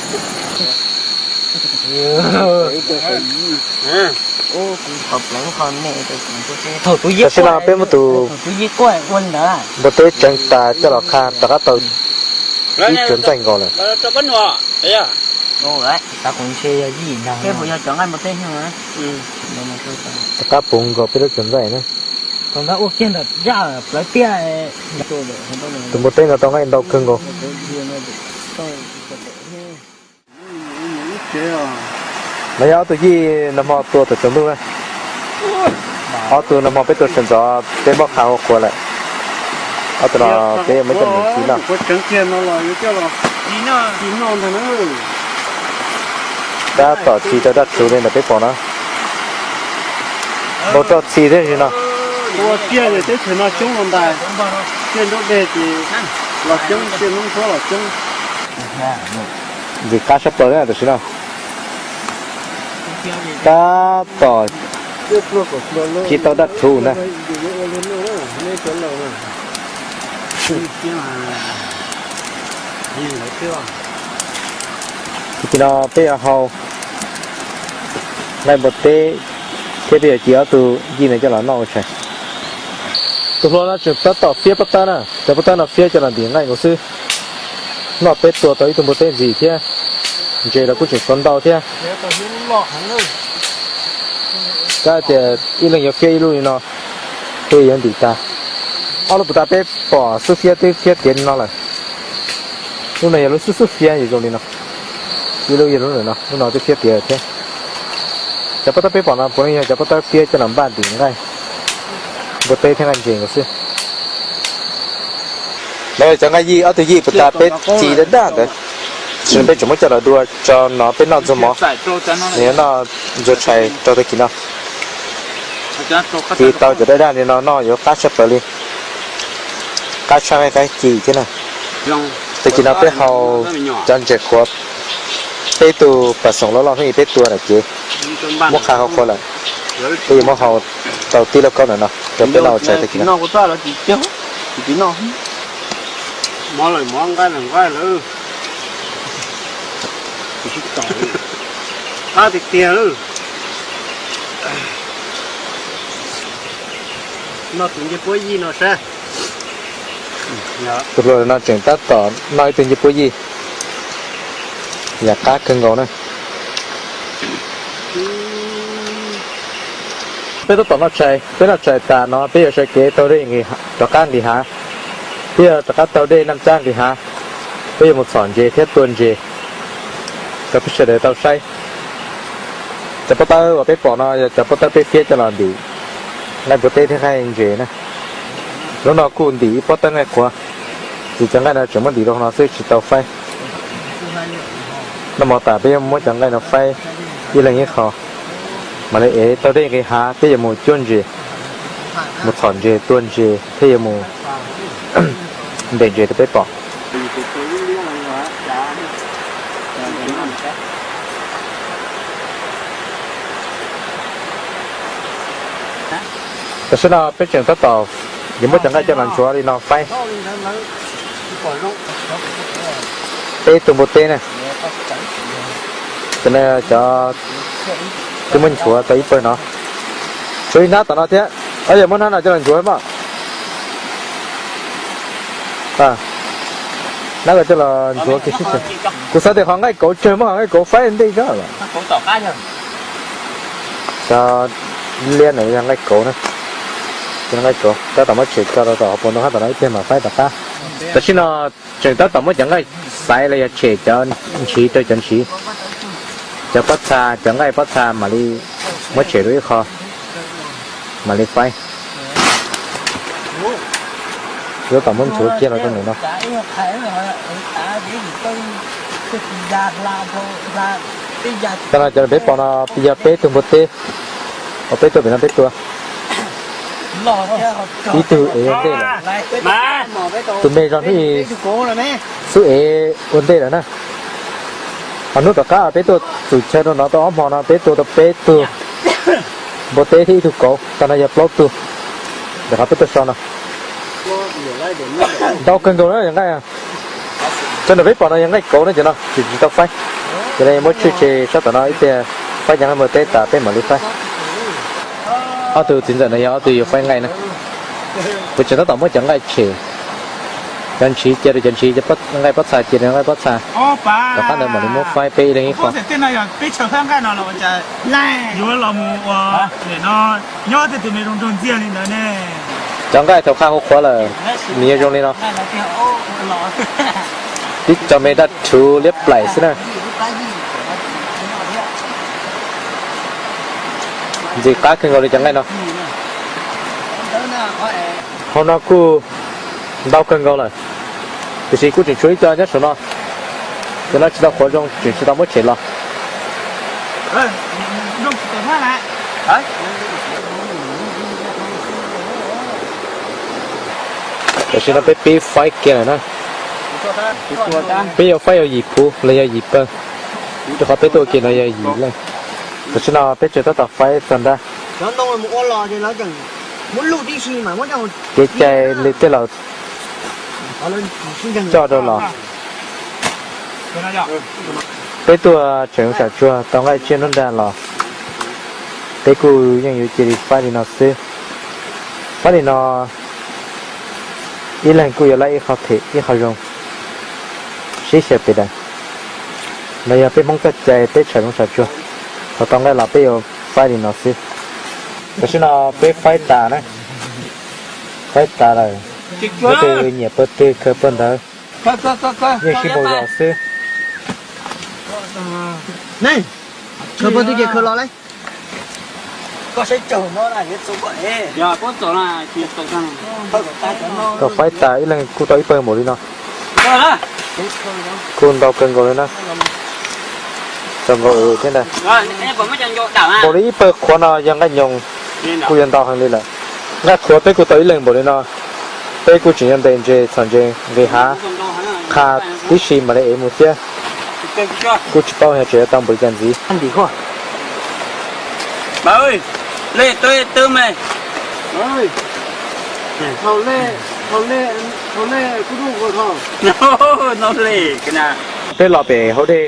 Tam sim no peb muab tus npua teb tseev tas coj los qha rov qab tau ib tsuas ntxaij nkaus lawm. Rov qab puv nkaus peb lub tsuas ntxaij na. Tus npua teb no tau nqaij ntau kawg nkaus. No yog ob tug yij nag hmo tua thaum tsaus ntuj na. Ob tug nag hmo peb tua sawv ntxov peb muab qha ua qhuav lawm. Ob tug no peb muab coj mus ci noj. Tab tom ci tau daj rhuv li ntawm peb pom no. Npau roj txi thiab no. Ua tiaj teb chaws no coob los ntais, tiaj nruab dej ces los coob, tiaj hnub nruab los coob. Ntxim qab sab plaws na tam sim no. Tab tom ci tau daj rhuv na. Tag kis no peb yuav hau nqaij npua teb thiab peb yuav ci ob tug yij no coj los noj ua tshais. Tus hluas no tseem tab tom fiab pob tawb na, cov pob tawb no fiab coj los ntim nqaij nkaus xwb. Noj peb tua tau ib tug npua teb ntxim thiab, ntses los kuj tseem tau ntau thiab. Kab tias ib leeg yuav fiab ib lub li no, peb yuav ntim tag. Ob lub puas tas peb pom xub fiab twb fiab tiav li no lawm. Lub no yog lub xub xub fiab zoo li no. Ib lub yog lub no, lub no twb fiab tiav lawm thiab. Cov pob tawb peb pom no puav leej yog cov pob tawb fiab coj los npaj ntim nqaij npua teb thiab nqaij ntses nkaus xwb. Lawv cov nqaij yij, ob tug yij puas tas peb ci daj daj ntawd, tab sis peb tseem muab coj los dua tso no peb noj ntxuag mov, nws yuav noj ntxuag tshais rau tag kis no. Ci tau cov daj daj li no noj yuav qab tshaj plaws li. Qab tshaj nqaij qab ci thiab na. Tag kis no peb hau cov ntses qhuav, peb tug pas xoom loj loj hnub ib peb tua lawm ces muab qha hau qhuav lawm, peb yuav muab hau tau tib lauj kaub ntawm no rau peb noj ua tshais tag kis no. Qab tiag tiag lawm. Noj tus ncej puab yij no saib. Tus hluas no tseem tab tom noj ib tug ncej puab yij, yam qab kawg nkaus na. Peb tab tom noj tshais, peb noj tshais tas no peb yuav sawv kev taug dej rov qab nqis hav. Peb yuav rov qab taug dej Naj Cab nqis hav, peb yuav mus txhom ntses thiab tua ntses rau peb sawv daws tau saib. Cov pob tawb uas peb pom no yog cov pob tawb peb fiab coj los ntim nqaij npua teb thiab nqaij ntses na. Hnub no kuj ntim ib pob tawb nqaij qhuav, ces cov nqaij no tseem muab ntim rau hauv no xwb tsis tau faib. Noj mov tas peb yuav muab cov nqaij no faib ib leeg ib qho, mam li ev taug dej nqis hav peb yuav mus cuab ntses, mus txhom ntses tua ntses thiab yuav mus ntes ntses rau peb pom. Tam sim no peb tseem tab tom yuav muab cov nqaij coj los ntxuav li no faib. Peb tug npua teb na, cov no cov twb muab ntxuav tau ib pawg no, tshuav ib hnab tom no thiab. Yog muab hnab no coj los ntxuav mas, hnab ko coj los ntxuav kiag sib tsev. Kuv xav tias qhov nqaij kauv tsawg, muab qhov nqaij kauv faib ntej zog los. Cov liab ntawd yog nqaij kauv na, nqaij kauv tab tom muab tshem tso rau tom hauv paus ntoo hab tom no ib pliag mam faib tom qab. Tam sim no tseem tab tom muab cov nqaij xaiv los yog tshem cov ntshiv rau cov ntshiv. Cov pob txha, cov nqaij pob txha mam li muab tshem rau ib qho, mam li faib. Yuav tom muab ntxuav kiag los rau ntawm no. Tag no cov peb pom no yog peb tug npua teb, peb tuaj pem no peb tua. Ib tug ev ua ntej lawm, tus me zog hnub xub ev ua ntej lawm na. Ho hnub tom qab peb tuaj txum chaw rau no tau ob hmo no peb tua tau peb tug npua teb thiab ib tug kauv, tag no yog plaub tug. Ntawm qhov peb tuaj so no ntau kawg nkaus na yog nqaij. Tso ntawm peb pom no yog nqaij kauv na ces no tsis tsis tau faib. Ces no yuav muab tshwj tseg sab tom no ib pliag faib cov nqaij npua teb tas peb mam li faib. Ob tug txiv ntxawm no yog ob tug yuav faib nqaij na. Kuv tseem tab tom muab cov nqaij tshem, cov ntshiv cia rau cov ntshiv, cov nqaij pob txha cia rau nqaij pob txha. Tom qab ntawd mam li muab faib peb ib leeg ib qho. Cov nqaij thaum qab hu qhuav lawm nws yuav zoo li no. Tib co me daj rhuv liab plaim xwb na. Ntxim qab kawg nkaus li cov nqaij no. Hauv no kuj Ntau kawg nkaus lawm, tiam sis kuj tseem tshuav ib co nyob saum no, cov no tsis tau qhuav zoo tseem tsis tau muab tshem los. Tam sim no peb pib faib kiag lawm na. Peb yuav faib yog yim puv los yog yim pawg, rau qhov peb tuaj kiag no yog yim leej. Tam sim no peb tseem tab tom faib txog nrab. Kev cai li tej laus coj rau los. Peb tuaj tseem tsam tsuag tau nqaij tsiaj nruab nrag los, peb kuj yeej yuav cia li faib li no xwb. Faib li no ib leeg kuj yuav laib ib qho phem ib qho zoo, sib xyaw pes daws. No yog peb Hmoob txoj cai, peb tsham zoo tsham tsuag, thaum tau nqaij los peb yuav faib li no xwb. Tam sim no peb faib tas na, faib tas lawm, leej twg nyiam pawg twg khaws pawg ntawd, yeej sib npaug zos xwb. Khaws pawg twg ces khaws los lauj. Thaum faib tas ib leeg kuj tau ib pawg npaum li no, kuj ntau kawg nkaus li na. Txaus nkaus thiab ntag. Npaum li ib pawg qhuav no yog nqaij nyoos, kuj yuav ntau heev li lawm. Nqaij qhuav peb kuj tau ib leeg npaum li no, peb kuj tseem yuav ntes ntses txhom ntses nqis hav qha tib si mam li ev mus thiab. Kuj tsis paub yog tseem yuav tau npaum li cas ntxiv. Peb los pem hauv dej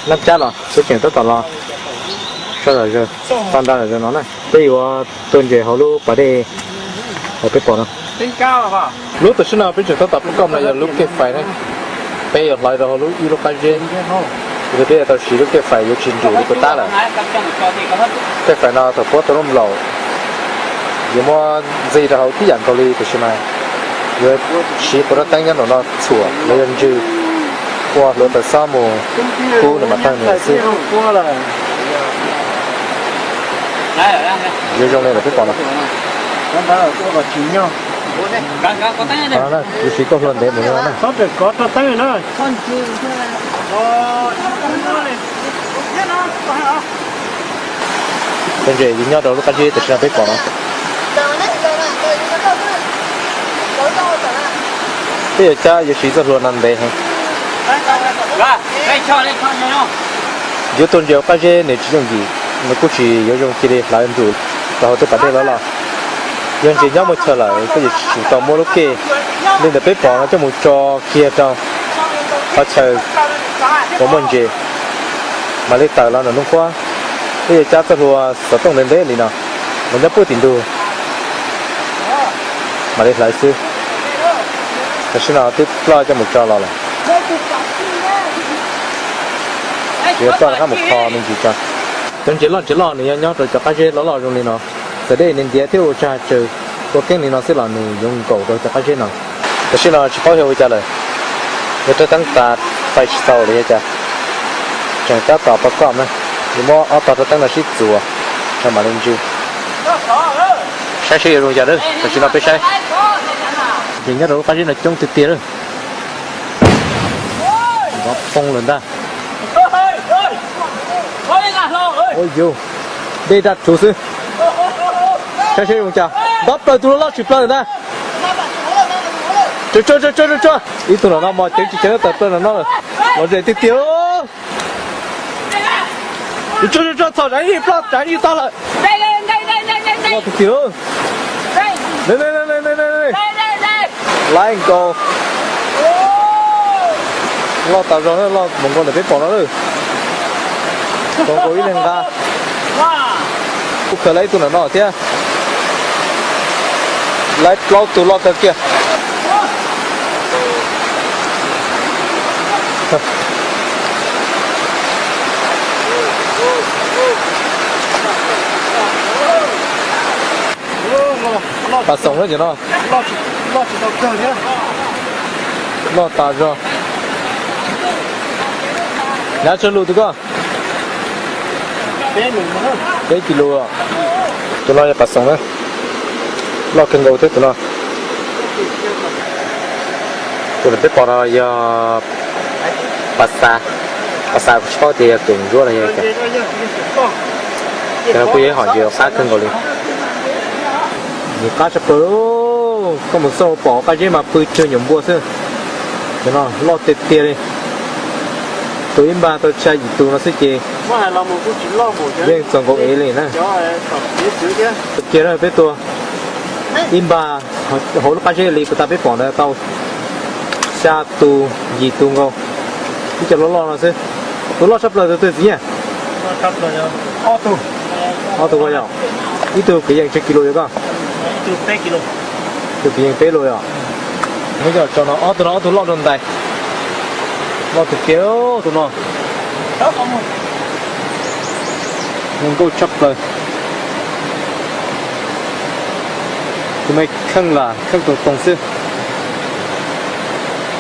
Nab Cab los peb tseem tab tom los so zam zaws, tau nra zam zaws no na. Peb yuav tua ntses hauv lub pas dej uas peb pom no. Lub tam sim no peb tseem tab tom pub koj no yog lub kej fais na. Peb yuav hlawv rau hauv lub ib lub qab zeb, peb yuav tau siv lub kej fais yuav tsis ntsum li puas tab lawm. Kej fais no thaum puab tau lub nplaum yuav muab ntxig rau hauv tib yam nkaus li, tiam sis mas yuav siv quav rab teeb nyob nraum no txhuam los yog ntsws ua hluav taws xob mus kub nws mas tawg nws xwb. Yuav zoo li lawm peb pom no. Yuav siv koj hlua ntev mus no na. Tus ntses yuav nyob rau lub qab zib tam sim no peb pom no. Peb yuav cab yuav siv txoj hlua no ntev heev. Yuav tua ntses hauv qab zeb nws tsis yooj yim, nws kuj tsis yuav zoo cia li hlawv ntsum rau hauv tej pas dej loj loj. Yog ntses nyob muaj chaw lawm koj yuav tsum tau muab lub kej li ntawm peb pom no coj mus tso kiag rau qhov chaw uas muaj ntses, mam li tawm los nram nroog Qhuab. Peb yuav cab txoj hlua xov tooj ntev ntev li no, los nyob puag tim ntug mam li hlawv xwb. Tam sim no twb ploj coj mus tso los lawm. Yuav ploj rov qab mus kho me ntsis tso. Cov ntses loj ntses loj nws yog nyob rau cov qab zeb loj loj zoo li no, txawm dej nws ntiav thiab ua tsag tsaws ua keeb li no xwb los nws yuav nkaum rau cov qab zeb no. Tam sim no tsis paub yog ua cas lawm, yog rab teeb tas fais tsis tau los yog cas, tseem tab tom pov koj na, yuav muab ob tog rab teeb no sib txuas rau mam li ntsw. Saib seb yuav zoo cas lawm, tam sim no peb saib. Ces nyob rau lub qab zeb no coob tiag tiag lawm. Nrov poob lawm ntag. Ua yus, dej daj rhuv xwb. Saib seb zoo cas, nrov plaws tus loj loj tshwm plaws ntag. Tsuag tsuag tsuag tsuag tsuag, ib tug nram no mos ceev tsis ceev tawm plaws nram no lawm. Los ze tiag tiag. Tsuag tsuag tsuag, txhom tsav yij ploj tsav yij tag lawm. Loj tiag tiag. Laib nkaus. Loj tas zog na, loj mus nkaus ntawm peb pom no lawm. Tau nkaus ib leeg nqa. Kuj khaws lawm ib tug nram no thiab. Lawv plaub tug loj kawg kiag. Pas xoom na cov no. Loj tas zog. Nyav tsawg lus tus koj? Peb kis lus. Tus no yog pas xoom na. Loj kawg nkaus thiab tus no. Tus peb pom no yog pas xav, pas xav kuv tsis paub tias yog tus ntsuab los yog cas. Cov no kuj yog ib hom ntses qab kawg nkaus li. Nws qab tshaj plaws, koj mus xauj pom qab zeb mas pw cuag nyuam npua xwb. Cov no loj tiag tiag li. Tus ib npag tau tshaj yim tus no xwb ces yeej txaus nkaus ev li na. Kiag peb tua ib npag hauv lub qab zeb li puas tas peb pom ntawd tau xya tus yim tus nkaus. Ib co loj loj no xwb. Tus loj tshaj plaws tus twg txiv Nyiaj? Ob tug yog, ib tug kwv yees tsib kis lus yog koj? Tus kwv yees peb lus yog. Muab coj tso no, ob tug no ob tug loj dua ntais. Loj tiag tiag tus no. Zoo nkauj tshaj plaws. Tus me kheej lam kheej toog toog xwb.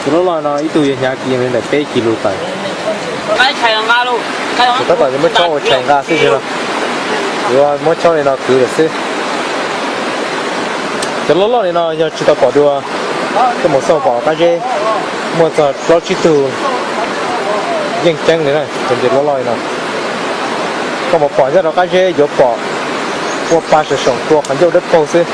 Tus loj loj no ib tug yog hnyav kwv yees li ntawm peb kis lus tawm. Tab tom yuav muab chob ua tshais nqa xwb no. Yuav muab chob li no kwv lawm xwb. Cov loj loj li no yog tsis tau pom dua, koj mus xauj pom qab zeb muaj txog plaub tsib tug yeej ceeb li na, cov ntses loj loj li no. Koj mus pom nyob rau qab zeb yuav pom ua pa saum saum tua qhov ncauj dawb paug xwb.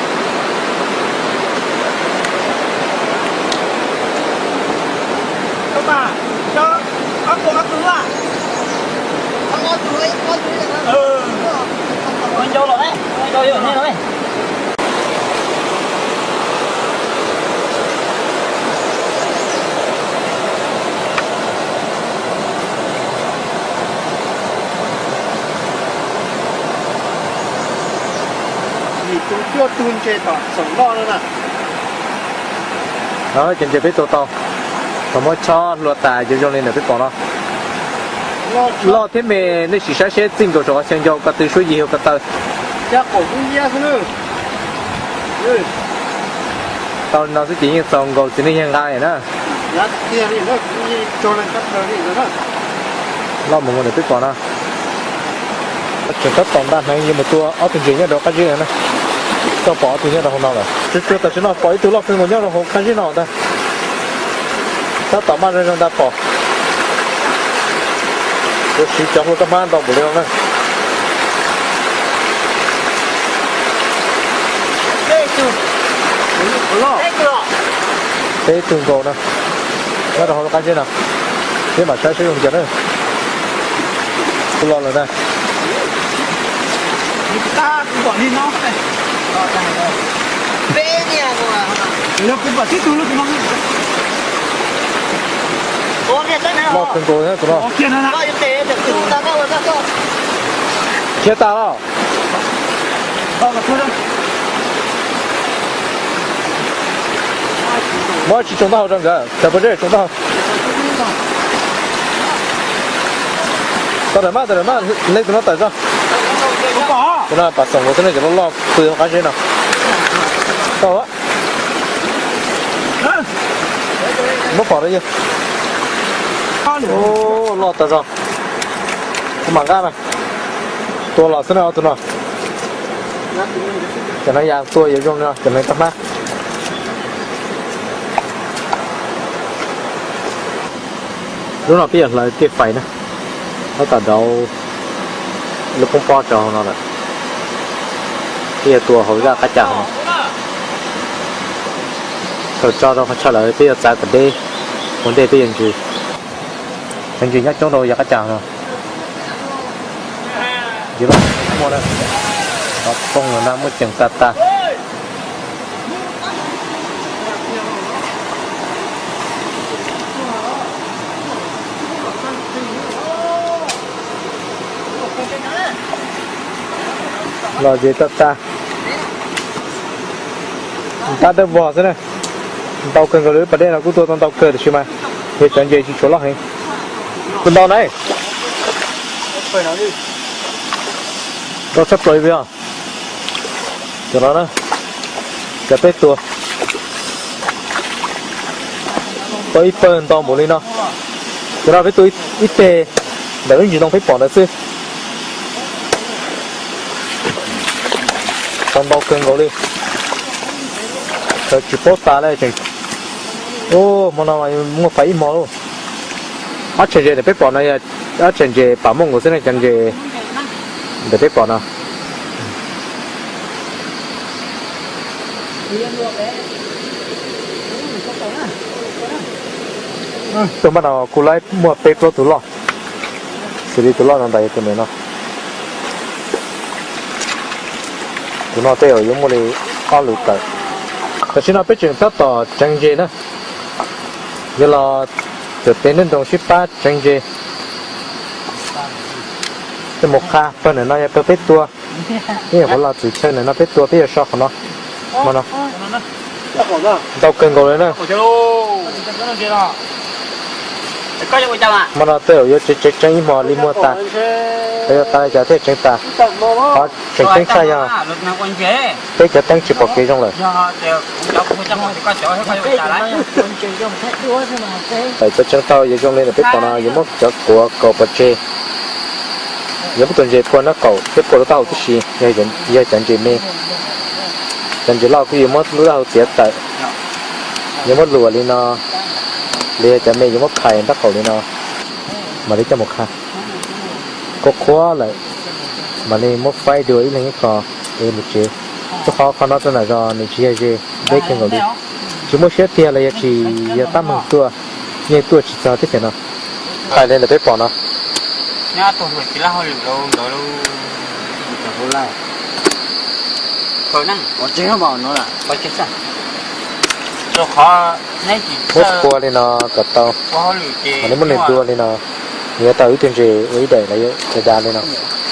Tus cuaj tug ntses tom xoom loj no na. Cov ntses peb tua tau, tau muab chob hlua tas yuav zoo li ntawm peb pom no. Loj thiab me, nej sim saib seb txij nkaus saum qhov chaw ncau ko tw suab yig hauv ko taw. Tau li no xwb ces yeej txaus nkaus txiv neej yawg nqa na. Loj mus ua ntawm peb pom no. Tseem tab tom nta hneev yuav mus tua ob tug ntses nyob rau qab zib no na. Tau pom ob tug nyob rau hauv no lawm. Tsuag tsuag tam sim no pom ib tug loj kawg nkaus nyob rau hauv qab zib no ntag. Tab tom maj zeeg zeeg nta pom. Yuav siv cov hlua roj hmab ntau npaum li no na. Peb tug nkaus no nyob rau hauv lub qab zib no. Peb mam saib seb zoo li cas na. Tus loj lawm ntag. Loj kawg nkaus thiab tus no. Khiav tas los. Muab tsis tsoom taub hau rau nkawd, tawm pov tseg tsoom taub hau. Tau tawm mas, tau tawm mas, hle tus no tawm tso. Tus no pas xoom nkaus xwb ne, cov loj loj pw qab zeb no. Tau. Muab pom rau yawg. Loj tas zog. Kuv mam nqa na. Tua los xwb na tus no. Cov no yog tua yuav zoo no, cov no toj hmab. Lub no peb yuav hlawv tej fais na, tab tom rauv lub poob pob rau hauv no lawm. Peb yuav tua hauv zaj qab cas hauv no. Thaum tso rau qhov chaw lawm peb yuav txav kom deb, ua ntej peb yuav ntsws. Cov ntsws nyob coob rau yav qab cas hauv no. Ntsws muaj na, qhov poob lawm na muaj ceem tas tas. Los zes tag tag. Tab dawb vog xwb na. Ntau kawg nkaus li, pas dej no kuj tua tau ntau kawg tiam sis mas yog cov ntses tsis tshua loj heev. Kuj ntau na. Ntau tshaj plaws li os. Cov no na, cov peb tua, tua ib pawg ntau npaum li no. Cov no peb tua ib teg ntawm lub ntsis ntoo peb pom ntawd xwb. Tau ntau kawg nkaus li. Tsis paub tas li tseem Hmo no muaj fais ib hmo lauj. Ob tshais ntses ntawm peb pom no yog ob tshais ntses pam muaj nkaus xwb ne, cov ntses ntawm peb pom no. Tuaj npaj no kuj laib muaj peb plaub tus loj, xws li tus loj no ntawd yog tus nws no. Tus no tej zaum yuav muaj li ob lus tawm. Tam sim no peb tseem tab tom tseev ntses na. Yuav los cam peb neb nroo sib pab tseev ntses. Coj mus qha pawg ntawm no yog pawg peb tua. Ib yam qhuav los txwm chaw ntawm no peb tua peb yuav so qhov no. Hmo no ntau kawg nkaus li na. Hmo no tej zaum yuav tseev tseev ib hmo li muag tas, yuav tas li cas thiaj tseev tas. Qhov tseem ceeb tshaj yog peb cov teeb tsis pom kev zoo lawm. Thaum cov tseev tau yuav zoo li ntawm peb pom no yuav muab cov kuav kaum pov tseg. Yuav muab tus ntses phua nraub qaum thiab phua rau taub hau tib si, yog cov ntses me. Cov ntses loj kuj yuav muab lub taub hau txiav tawm. Yuav muab luam li no, los yog cov me yuav muab phais nraub qaum li no, mam li coj mus qha. Qhuav qhuav lawm, mam li muab faib dua ib leeg ib qho es mus tsev. Rau qhov qhov no rau nram zos nws tsis yog ze, deb kawg nkaus li. Tsis muaj siab tiag los yog tsis yog tab meeg tuaj, yeej tuaj tsis txog teb chaws no. Phais li ntawm peb pom no. Muab phua li no kom tau, mam li muab nws dua li no, yuav tau ib tug ntses ua ib daim los yog daim dav li no.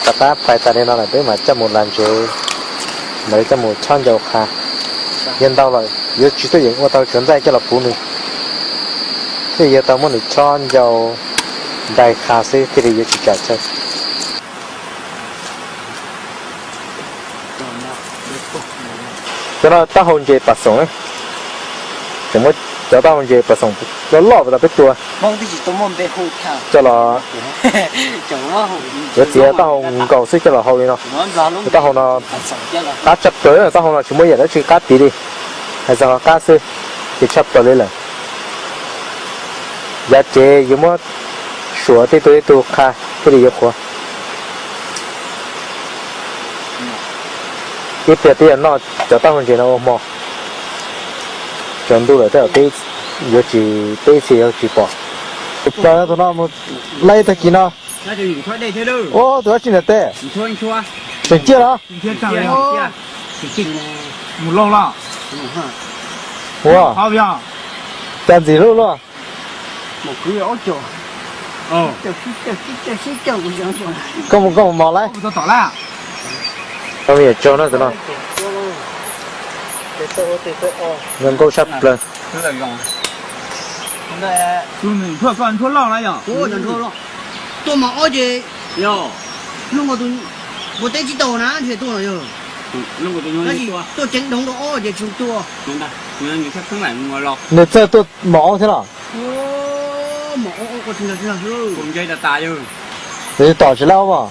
Tom qab phais tas li no lawm peb mam coj mus las ntsev, mam li coj mus chob ncau qha. Yog ntau lawm yuav tsis tuaj yeem ua tau cov ntxaij coj los puv nws, thiaj yuav tau muab nws chob ncau ntais qha xwb thiaj li yuav tsis tsam chaw. Cov no taub hau ntses pas xoom, tseem muab cov taub hau ntses pas xoom loj loj tas peb tua coj los, yuav txiav taub hau nkaus xwb coj los hau li no. Taub hau no qab tshaj plaws, taub hau no tsis muaj yam dab tsi qab piv li, hais txog qab xwb ces tshaj plaws li lawm. Yav tsev yuav muab suav tej tug ib tug qha thiaj li yuav qhuav. Ib pliag twb yog noj cov taub hau ntses no ua hmo. Tsaus ntuj lawm tej zaum peb yuav tsis, peb ib txhia yuav tsis pom. Tus plaws tus no mus laij tag kis no. Ua tus dab tsi ntawm teb? Tseem ciaj los? Ua, cas ntxim hlub luaj. Koj mus, koj mus mos lawm. Tau me nyuam tsaug na tus no. Zoo nkauj tshaj plaws. Tuaj tsev doov rau ob ces tsis tuaj. Nws txawj tuaj mos aub thiab los? Nws tsis tom tsis laib aub mas.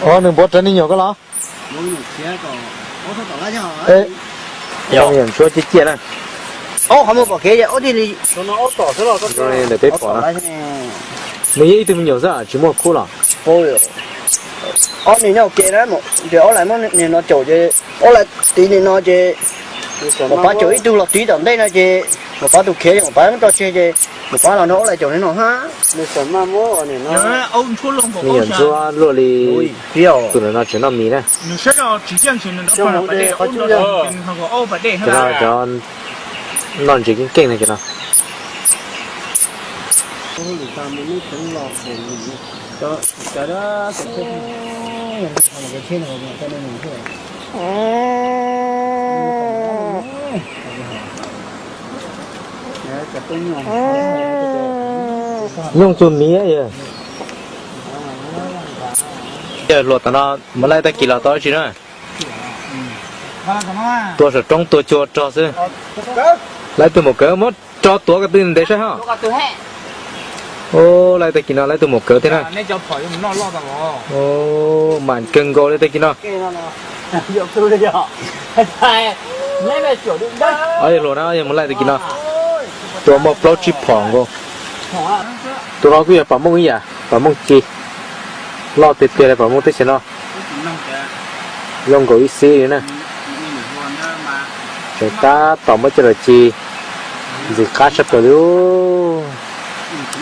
Ua nws npuav rawv me nyuam ko los? Ntsuab ciaj ciaj na. Ntawm peb pom no, nws yog ib tug me nyuam xwb tsis muaj khub los? Ob niag nyob ua ke na, ces ob lais muab niag no caum ces ob lais tiv niag no ces mam pab caum ib tug los tiv tom ntej no ces mam pab tus khiav ces mam pab rau tseg ces mam pab los nrog ob lais caum li no hab. Me nyuam ntsuab luaj li tus ntawm no tseem noj mis na. Cov no cov noj ntses keej keej na cov no. Nyooj tus miv. Hluas tom no mus laij tag kis los tau dab tsi na? Tua saum roob tua cua rog xwb. Laij tug maum kawv muab rog tuav ko tw ntev saib hab. Laij tag kis no laij tug maum kawv thiab na. Mam kawg nkaus li tag kis no. Ob yawg hluas na, ob yawg mus laij tag kis no, tua muaj plaub tsib phom nkaus. Tus no kuj yog pom mooj ib yam, pom mooj ci, loj tiag tiag li pom mooj teb chaws no. Zoo nkaus ib xib li na. Tseem tab tom muab coj los ci, ntxim qab sab plaws li.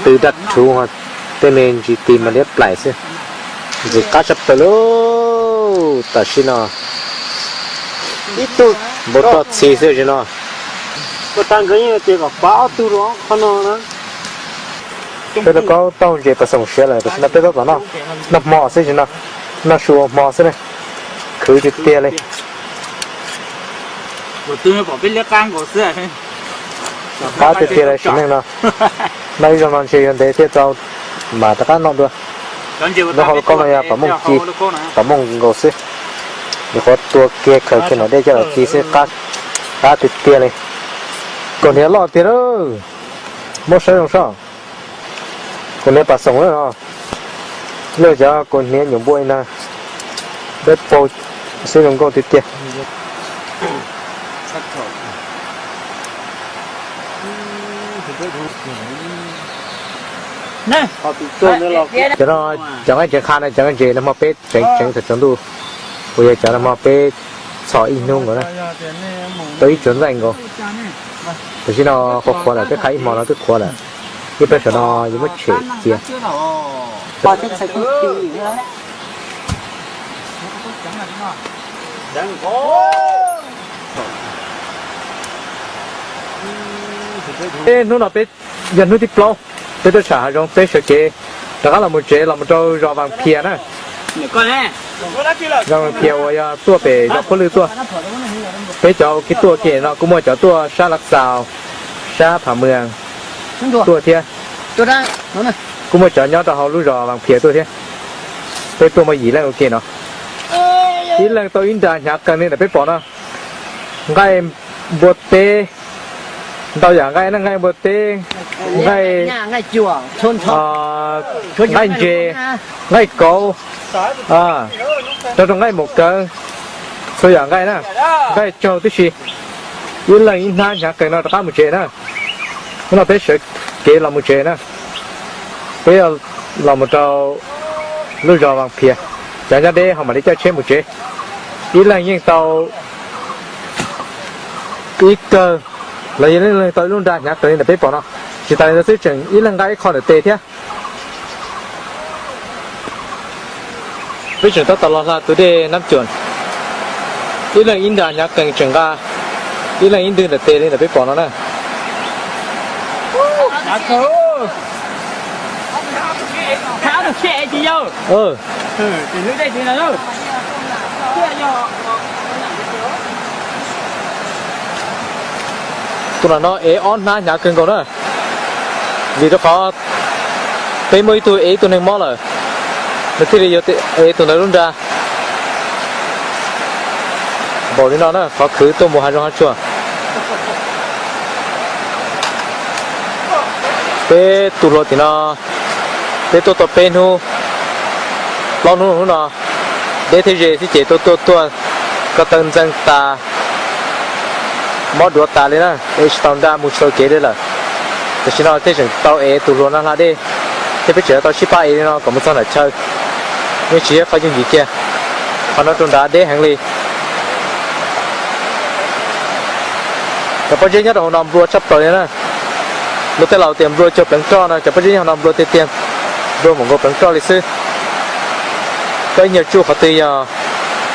Tw daj rhuv, tej me ntsis tis mas liab plaim xwb. Ntxim qab sab plaws li. Tam sim no ib tug npau roj txhi xwb sim no. Peb rov qab taug ntses pas xoom siav lawm, tam sim no peb tab tom noj, noj hmo xwb sim no, noj su ua hmo xwb na. Khwv tiag tiag li. Qab tiag tiag li sim neej no. Noj ib zaug no ntshe yuav ntev thiaj tau mam rov qab noj dua. Lub hauv lub koob no yog pom mooj ci, pom mooj nkaus xwb. Nyuam qhuav tua kiag khaws kiag nom dej coj los ci xwb, qab tiag tiag li. Kaus hniav loj tiag lawm, muab saib zoo soj. Kaus hniav pas xoom na, lawv cov kaus hniav nyuam npua no, dawb paug xwb, zoo nkauj tiag tiag. Cov no, cov nqaij ntsev qha na, cov nqaij ntsev nag hmo peb tseev tseev thaum tsaus ntuj, uas yog cov nag hmo peb txhom ib hnub nkaus na, tau ib tsuas ntxaij nkaus. Tam sim no qhuav qhuav lawm, peb qha ib hmo no twb qhuav lawm. Ib pliag saum no yuav muab tshem cia. Hnub no peb yog hnub thib plaub, peb tuaj tsham hav zoov, peb sawv kev rov qab los mus tsev los mus rau zos Vas Phias na. Zos Vas Phias uas yog tuaj pem zos Puab Lwj tuaj. Peb cov ua kev tuaj kiag no kuj muaj cov tuaj sab Lav Xaus, sab Pham Mws tuaj thiab. Kuj muaj cov nyob rau hauv lub zos Vas Phias tuaj thiab. Peb tuaj muaj yim leej ua ke no. Ib leeg tau ib nra hnyav qees li ntawm peb pom no. Nqaij npua teb, ntau yam nqaij na, nqaij npua teb, nqaij, nqaij ntses, nqaij kauv, rau rau nqaij maum kawv, txhua yam nqaij na, nqaij tsaug tib si. Ib leeg ib hnab hnyav qees no rov qab mus tsev na. Hnub no peb sawv kev los mus tsev na. Peb los mus rau lub zos Vas Phias, cov nyob deb ho mam li caij tsheb mus tsev. Ib leeg yeej tau ib kawg los yog ib leeg tau ib lub nra hnyav qees li ntawm peb pom no. Tsis tas li ntawd xwb tseem ib leeg nqa ib qho ntawm tes thiab. Peb tseem tab tom los hla tus dej Nab Cuam, ib leeg ib nra hnyav qees tseem nqa ib leeg ib ntwg ntawm tes li ntawm peb pom no na. Tus no no ev ob hnab hnyav kawg nkaus na, vim rau qhov peb muaj ib tug ev ib tug neeg mob lawm, nws thiaj li yuav ev tus ntawd lub nra. Npaum li no na qhov khwv tuaj mus hav zoov hav tsuag. Peb tus hluas tim no, peb tuaj tau peb hnub plaub hnub hnub no, deb thiab ze xwb ces tuaj tuaj tuaj ko taw ntxeev tas, mob duav tas li na, es tsis tau nra mus tsis tau kev li lawm. Tam sim no thiaj tseem tau ev tus hluas no hla dej, thiab peb tseem tau sib pab ev li no kom mus txog nram chaw, yeej tsis yog qhov yooj yim kiag. Qhov no rau nrad deb heev li. Cov pob zeb nyob rau hauv no nplua tshaj plaws li na. Luag tej laus tias nplua cuag pleev roj no, cov pob zeb nyob hauv no nplua tiag tiag, nplua mus nkaus pleev roj li xwb. Koj ib nyuag tsuj qhov twg yog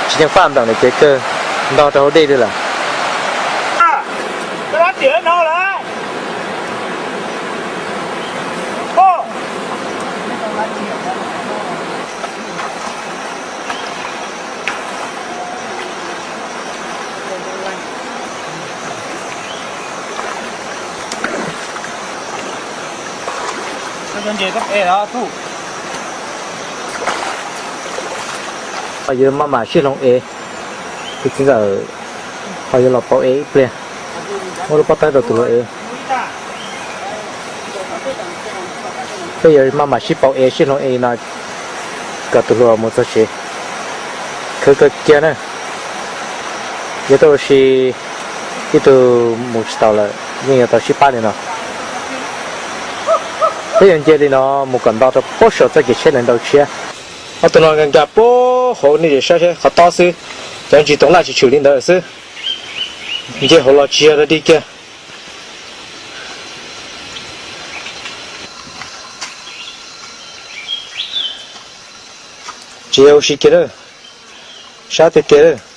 tsis ceev faj npleem lawm ces kawg ntog rau hauv dej li lawm. Ho yuav maj mam sib hloov ev, tus txiv ntxawm ho yuav los pauv ev ib pliag, muab lub pob tawb rau tus hluas ev. Peb yuav maj mam sib pauv ev sib hloov ev no kom tus hluas mus txog tsev. Khwv kawg kiag na. Yog tuaj ua si ib tug mus tsis taus lawm yeej yuav tau sib pab li no. Peb yuav nce li no mus kom nto rau puag saum txoj kev tsheb lawv ntaus tshiab. Ob tug no nkag nkag puag hauv, nej saib seb qhov tob xwb, cov ntsis toov laj tshwm tshwm li ntawd xwb. Nce hauv los tsis yog dog dig kiag. Tsis yog ua si kiag lawm, sab tiag tiag.